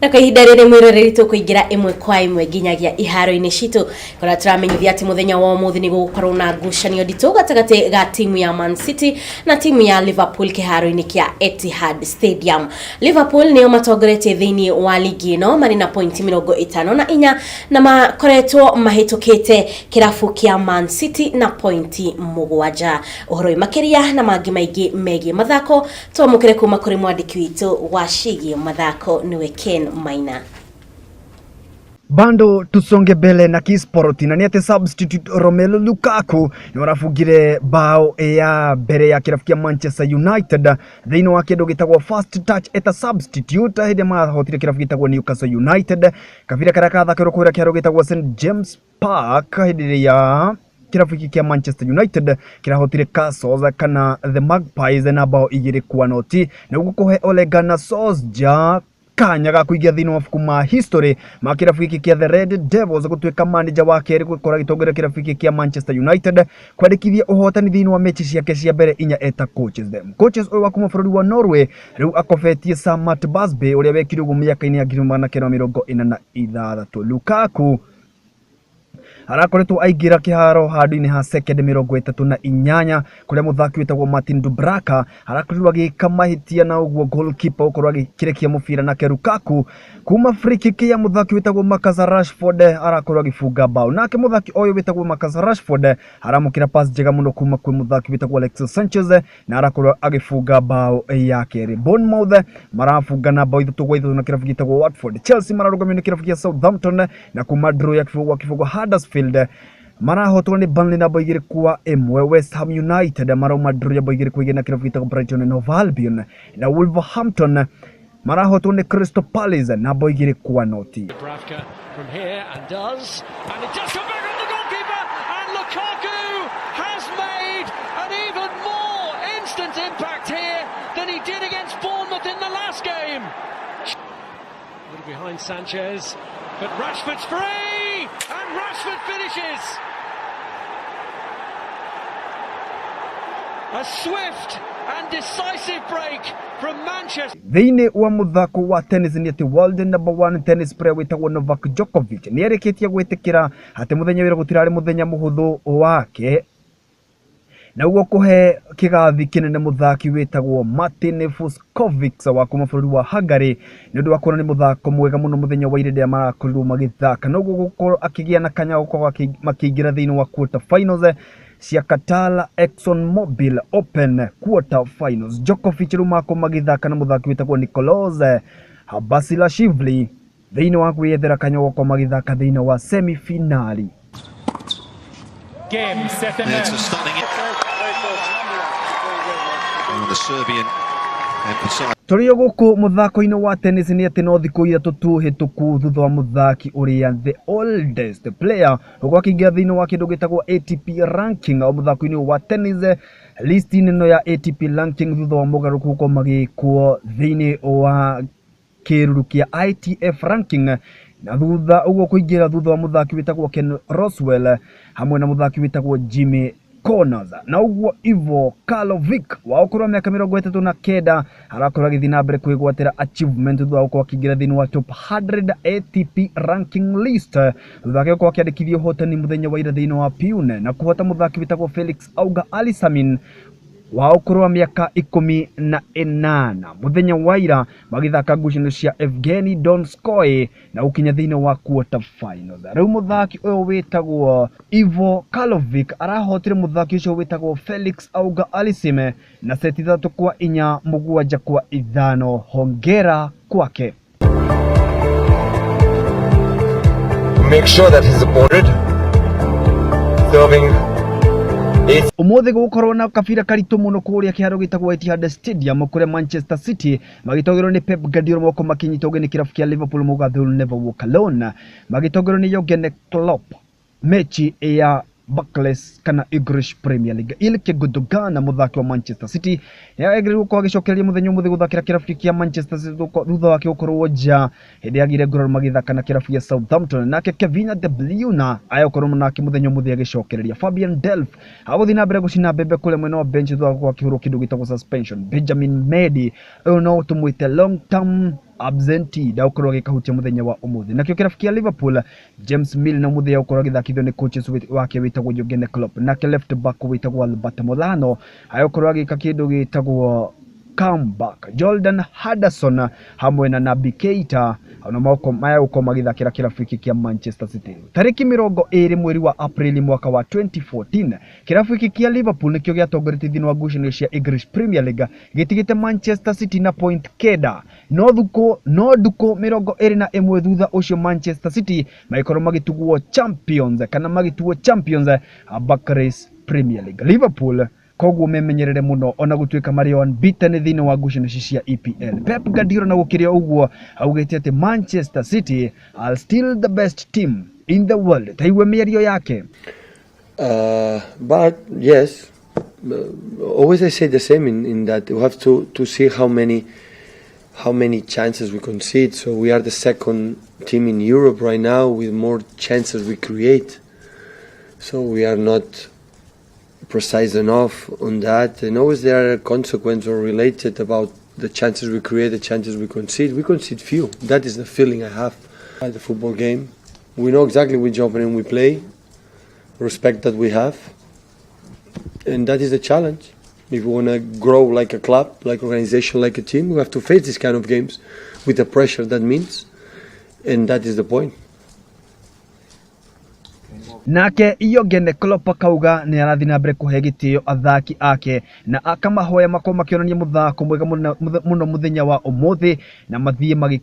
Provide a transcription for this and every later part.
Na kwa ihinda rĩrĩ mwĩroreri tũkũingĩra ĩmwe kwa ĩmwe nginyagia iharo-inĩ citũ kũrĩa tũramenyithia atĩ mũthenya wa ũmũthĩ nĩ gũgũkorwo na ngucanio nditũ gatagatĩ ga timu ya Man City na timu ya Liverpool kĩharo-inĩ kĩa Etihad Stadium. Liverpool nĩo matongoretie thĩinĩ wa ligi ĩno marĩ na pointi 54 na makoretwo mahĩtũkĩte kĩrabu kĩa Man City na pointi 7. Ũhoro ũyũ makĩria na mangĩ maingĩ megiĩ mathako twamũkĩre kuma kũrĩ mwandĩki witũ wa ciĩgiĩ mathako nĩwe Ken Maina. Bado tusonge mbele na kisporti na nĩ atĩ substitute Romelu Lukaku nĩ arabungire bao ya mbere ya kĩrabu kĩa Manchester United thĩinĩ wa kĩndũ gĩtagwo first touch at a substitute hĩndĩ marahotire kĩrabu gĩtagwo Newcastle United kabira karĩa kathakĩrwo kũrĩa kĩharo gĩtagwo St James Park hĩndĩ ĩrĩa kĩrabu gĩkĩ kĩa Manchester United kĩrahotire Castles kana the Magpies na bao 2-0 nĩguo kũhe Ole Gunnar Solskjaer kanya ga kũingĩra thĩinĩ wa mabuku ma history ma kĩrabu gĩkĩ kĩa The Red Devils gũtuĩka manager wa kerĩ gũkorwo agĩtongoria kĩrabu gĩkĩ kĩa Manchester United kwandĩkithia ũhotani thĩinĩ wa mechi ciake cia mbere 4 eta coaches them. Coaches ũyũ wa kuma bũrũri wa Norway rĩu akobetie Sir Matt Busby ũrĩa wekire ũguo mĩaka-inĩ ya 1986. Lukaku arakoretwo aingĩra kĩharo handũ-inĩ ha second 38 kũrĩa mũthaki wĩtagwo Martin Dubravka arakorirwo agĩka mahĩtia na ũguo goalkeeper gũkorwo agĩkĩrekia mũbira nake Lukaku kuma free kick ya mũthaki wĩtagwo Marcus Rashford arakorwo agĩbunga bao. Nake mũthaki ũyũ wĩtagwo Marcus Rashford aramũkĩra pass njega mũno kuma kwĩ mũthaki wĩtagwo Alexis Sanchez na arakorwo agĩbunga bao ya kerĩ. Bournemouth marabunga na bao 3-3 na kĩrabu gĩtagwo Watford. Chelsea mararũgamio nĩ kĩrabu gĩa Southampton na kuma draw ya 0-0 Huddersfield marahotwo nĩ Burnley na bao 2-1. West Ham United marauma draw ya bao 2-2 na kĩrabu gĩtagwo Brighton and Hove Albion, na Wolverhampton marahotwo nĩ Crystal Palace na bao 2-0. Dubravka from here and does, and it just come back on the goalkeeper, and Lukaku has made an even more instant impact here than he did against Bournemouth in the last game. A little behind Sanchez, but Rashford's free, and Rashford finishes. A swift and decisive break from Manchester. Thĩinĩ wa mũthako wa tennis nĩ atĩ world number 1 tennis player wĩtagwo Novak Djokovic nĩ erĩkĩtie gwĩtĩkĩra atĩ mũthenya wĩra gũtirarĩ mũthenya mũhũthũ wake na ũguo kũhe kĩgathi kĩnene mũthaki wĩtagwo Martin Fucsovics wa kuma bũrũri wa Hungary nĩ ũndũ wa kuona nĩ mũthako mwega mũno mũthenya wa ira rĩrĩa marakorirwo magĩthaka na ũguo gũkorwo akĩgĩa na kanya gũkorwo makĩingĩra thĩinĩ wa quarter finals cia Qatar Exxon Mobil Open quarter finals. Djokovic rĩu makorwo magĩthaka na mũthaki wĩtagwo Nicolas Basilashvili thĩinĩ wa kwĩyethera kanya gũkorwo magĩthaka thĩinĩ wa semi finali. Game, set and It's a stunning. Oh, the Serbian emphasized. Tũrĩ o gũkũ mũthako-inĩ wa tennis nĩ atĩ no thikũ 3 tu hĩtũku thutha wa mũthaki ũrĩa the oldest player ũgũkorwo akĩingĩra thĩinĩ wa kĩndũ gĩtagwo ATP ranking o mũthako-inĩ wa tennis list-inĩ ĩno ya ATP ranking thutha wa mogarũrũku gũkorwo magĩkwo thĩinĩ wa kĩruru kĩa ITF ranking na thutha ũguo kũingĩra thutha wa mũthaki wĩtagwo Ken Roswell hamwe na mũthaki wĩtagwo Jimmy Connors. Na ũguo Ivo Karlovic wa ũkũrũ wa mĩaka 39 arakorwo agĩthiĩ na mbere kwĩgwatĩra achievement thutha wa gũkorwo akĩingĩra thĩinĩ wa top 100 ATP ranking list thutha wake gũkorwo akĩandĩkithia ũhotani mũthenya wa ira thĩinĩ wa Pune na kũhota mũthaki wĩtagwo Felix Auger-Aliassime wa ũkũrũ wa mĩaka 18 mũthenya wa ira magĩthaka ngucanio cia Evgeny Donskoy na gũkinya thĩinĩ wa quarter finals. Rĩu mũthaki ũyũ wĩtagwo Ivo Karlovic arahotire mũthaki ũcio wĩtagwo Felix Auger-Aliassime na seti 3-4 7-5. Hongera kwake. Make sure that he's supported. Serving Ũmũthĩ gũgũkorwo na kabira karitũ mũno kũrĩa kĩharo gĩtagwo Etihad Stadium kũrĩa Manchester City magĩtongorio nĩ Pep Guardiola moko makĩnyitwo ũgeni kĩrabu kĩa Liverpool mauga they will never walk alone magĩtongorio nĩ Jurgen Klopp mechi ya Barclays kana English Premier League. Ilkay Gundogan mũthaki wa Manchester City nĩagĩrĩirwo gũkorwo agĩcokereria mũthenya ũmũthĩ gũthakĩra kĩrabu kĩa Manchester City thutha wake gũkorwo nja hĩndĩ yagĩire nguraro magĩthaka na kĩrabu gĩa Southampton. Nake Kevin De Bruyne agũkorwo nake mũthenya ũmũthĩ agĩcokereria. Fabian Delph agũthiĩ na mbere gũcina mbembe kũrĩa mwena wa bench thutha wa gũkorwo akĩhũrwo kĩndũ gĩtagwo suspension. Benjamin Mendy ũyũ no tũmwĩte long term Absentee ndagũkorwo agĩkahutia mũthenya wa ũmũthĩ. Nakĩo kĩrabu kĩa Liverpool, James Milner mũthenya gũkorwo agĩthakithio nĩ coaches wake wĩtagwo Jurgen Klopp, nake left back wĩtagwo Albert Molano agũkorwo agĩka kĩndũ gĩtagwo comeback. Jordan Henderson hamwe na Naby Keita ona moko maya gũkorwo magĩthakĩra kĩrabu gĩkĩ kĩa Manchester City. Tarĩki 20 mweri wa Aprili mwaka wa 2014, kĩrabu gĩkĩ kĩa Liverpool nĩkĩo gĩatongoretie thĩinĩ wa ngucanio cia English Premier League, gĩtigĩte Manchester City na point 9, no ndukũ 21 thutha ũcio Manchester City magĩkorwo magĩtugwo champions kana magĩtuo champions a Barclays Premier League. Liverpool koguo memenyerere mũno ona gũtuĩka marĩ unbeaten thĩinĩ wa ngucanio ici cia EPL. Pep Guardiola na gũkĩrĩ ũguo augĩte atĩ Manchester City are still the best team in the world. Taigue mĩario yake. But yes, always I say the same in that we have to see how many chances we concede. So we are the second team in Europe right now with more chances we create. So we are not precise enough on that, and always there are consequences or related about the chances we create, the chances we concede. We concede few. That is the feeling I have at the football game. We know exactly which opponent we play, respect that we have, and that is the challenge. If we want to grow like a club, like organization, like a team, we have to face these kind of games with the pressure that means, and that is the point. Nake Jurgen Klopp akauga nĩ arathiĩ na mbere kũhe gĩtĩo athaki ake na akamahoya makorwo makĩonania mũthako mwega mũno mũthenya wa ũmũthĩ na mathiĩ magĩ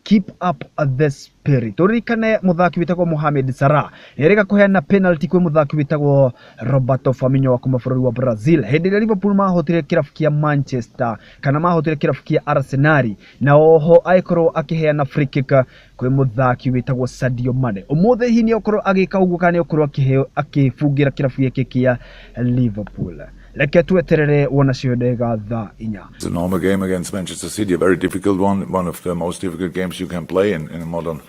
keep up the spirit. Ũririkane mũthaki wĩtagwo Mohamed Salah nĩerĩga kũheana penalty kwĩ mũthaki wĩtagwo Roberto Firmino wa kuma bũrũri wa Brazil hĩndĩ ĩrĩa Liverpool mahotire kĩrabu kĩa Manchester kana mahotire kĩrabu kĩa Arsenal, na oho agĩkorwo akĩheana free kick kwĩ mũthaki wĩtagwo Sadio Mane. Ũmũthĩ hihi nĩ ũkorwo agĩka ũguo kana nĩ ũkorwo akĩheo akĩbungĩra kĩrabu gĩkĩ kĩa Liverpool? Reke tweterere wona cio ndega thaa 4. It's a normal game against Manchester City, a very difficult one, one of the most difficult games you can play in a modern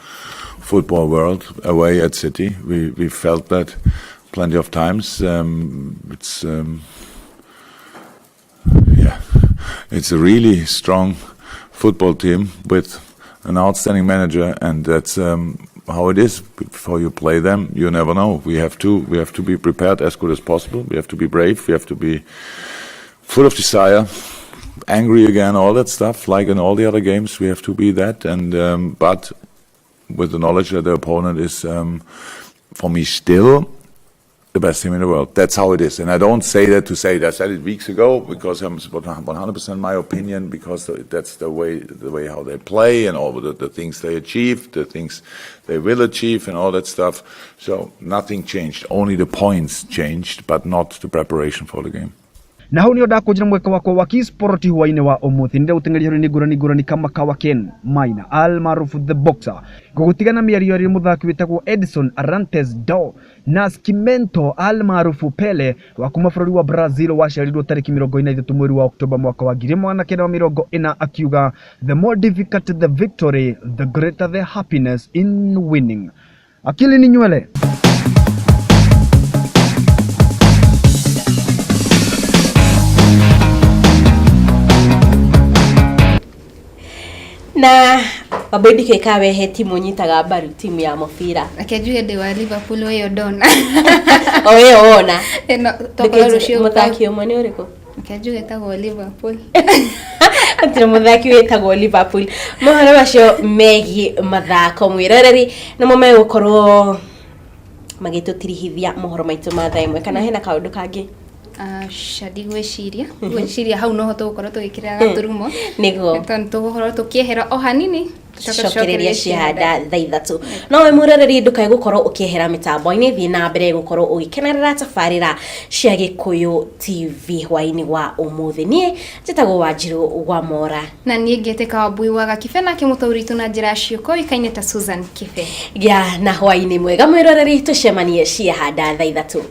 football world, away at City. We felt that plenty of times. It's, yeah, it's a really strong football team with an outstanding manager, and that's how it is. Before you play them, you never know. We have to be prepared as good as possible. We have to be brave. We have to be full of desire, angry again, all that stuff. Like in all the other games, we have to be that. And but with the knowledge that the opponent is, for me, still the best team in the world. That's how it is. And I don't say that to say it. I said it weeks ago because I'm 100% my opinion, because that's the way how they play and all the things they achieve, the things they will achieve and all that stuff. So nothing changed. Only the points changed, but not the preparation for the game. Na hau nĩho ndakũnjĩra mweke wakwa wa Kisport hwainĩ wa ũmũthĩ. Nĩ ndagũteng'eria hũrĩ ngũrani ngũrani kama kawa Ken Maina al maarufu the boxer. Ngũgũtiga na mĩario ĩrĩ mũthaki wĩtagwo Edson Arantes do Nascimento al maarufu Pele wa kuma bũrũri wa Brazil, waciarirwo tarĩki 43 mweri wa Oktoba mwaka wa 1940, akiuga, "The more difficult the victory, the greater the happiness in winning." Akili ni nywele. Na wambui ndikĩka wehe timu nyitaga mbaru, timu ya mũbira? Reke njuge ndĩ wa Liverpool ĩyo ndona. O ĩyo wona. Ĩno tokorwo rũciũ. Mũthaki ũmwe nĩ ũrĩkũ? Reke njuge tagwo Liverpool. Hatirĩ mũthaki wĩtagwo Liverpool. Mohoro macio megiĩ mathako, mwĩroreri, nĩmo megũkorwo magĩtũtirihithia mohoro maitũ ma thaa 1. Kana hena kaũndũ kangĩ? Aca, ndigwĩciria hau noho tũgũkorwo tũgĩkĩrĩra gaturumo. Nĩguo. Tondũ tũgũkorwo tũkĩehera o hanini, tũcoke. Cokereria ciahanda thaa 3. No we mwĩroreri ndũkae gũkorwo ũkĩehera mĩtambo-inĩ, thiĩ na mbere gũkorwo ũgĩkenerera tabarĩra cia Gĩkũyũ TV hwaĩ-inĩ wa ũmũthĩ. Niĩ njĩtagwo Wanjirũ wa Mora. Na niĩ ngĩtĩka Wambui wa Gakibe, nake mũtaũri witũ na njĩra ya ciũko ũĩkaine ta Susan Kibe. Gĩa na hwaĩ-inĩ mwega mwĩroreri, tũcemanie ciahanda thaa 3.